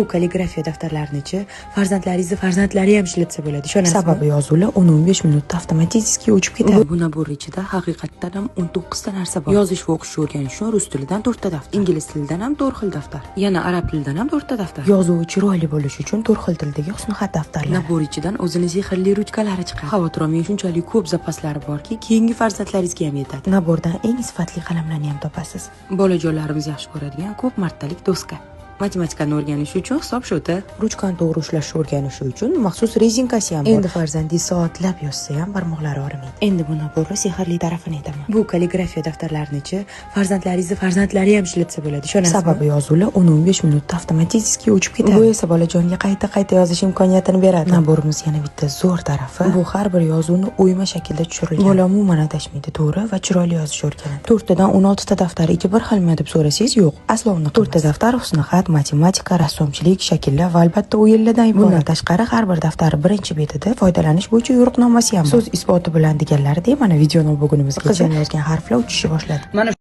Bu kalligrafiya daftarlarini-chi, farzandlaringizni farzandlari ham ishlatsa bo'ladi, ishonasizmi? Sababi yozuvlar 10-15 minutda avtomatik o'chib ketadi. Bu набор ichida haqiqatdan ham 19 ta narsa bor. Yozish va o'qishni o'rganish uchun rus tilidan 4 ta daftar, ingliz tilidan ham 4 xil daftar, yana arab tilidan ham 4 ta daftar. Yozuvi chiroyli bo'lishi uchun 4 xil tildagi husnixat daftarlari. Набор ichidan o'zini sehrli ruchkalari chiqadi. Xavotir olmang, shunchalik ko'p zapaslari borki, keyingi farzandlaringizga ham yetadi. Набор dan eng sifatli qalamlarni ham topasiz. Bolajonlarimiz yaxshi ko'radigan ko'p martalik doska. Matematikani o'rganish uchun hisob счёт i. Ruchkani to'g'ri ushlashni o'rganishi uchun maxsus rezinkasi ham bor. Endi farzandingiz soatlab yozsa ham barmoqlari og'rimaydi. Endi bu набор ni sehrli tarafini aytaman. Bu kalligrafiya daftarlarini-chi, farzandlaringizni farzandlari ham ishlatsa bo'ladi, ishonasizmi? Sababi yozuvlar 10-15 minutda avtomatik o'chib ketadi. Bu esa bolajonga qayta-qayta yozish imkoniyatini beradi. Набор imiz yana bitta zo'r tarafi, bu har bir yozuvni o'yma shaklda tushirilgan. Bola umuman adashmaydi, to'g'ri va chiroyli yozish o'rganadi. 4 tadan 16 ta daftar ichi bir xilmi deb so'rasangiz, yo'q, aslo unaqa. 4 ta daftar husnixat, matematika, rassomchilik, shakllar va albatta o'yinlardan iborat. Bundan tashqari har bir daftar birinchi betida foydalanish bo'yicha yo'riqnomasi ham bor. So'z isboti bilan deganlaridek, mana videoni bugunimizgacha qizim yozgan harflar uchishni boshladi. Mana.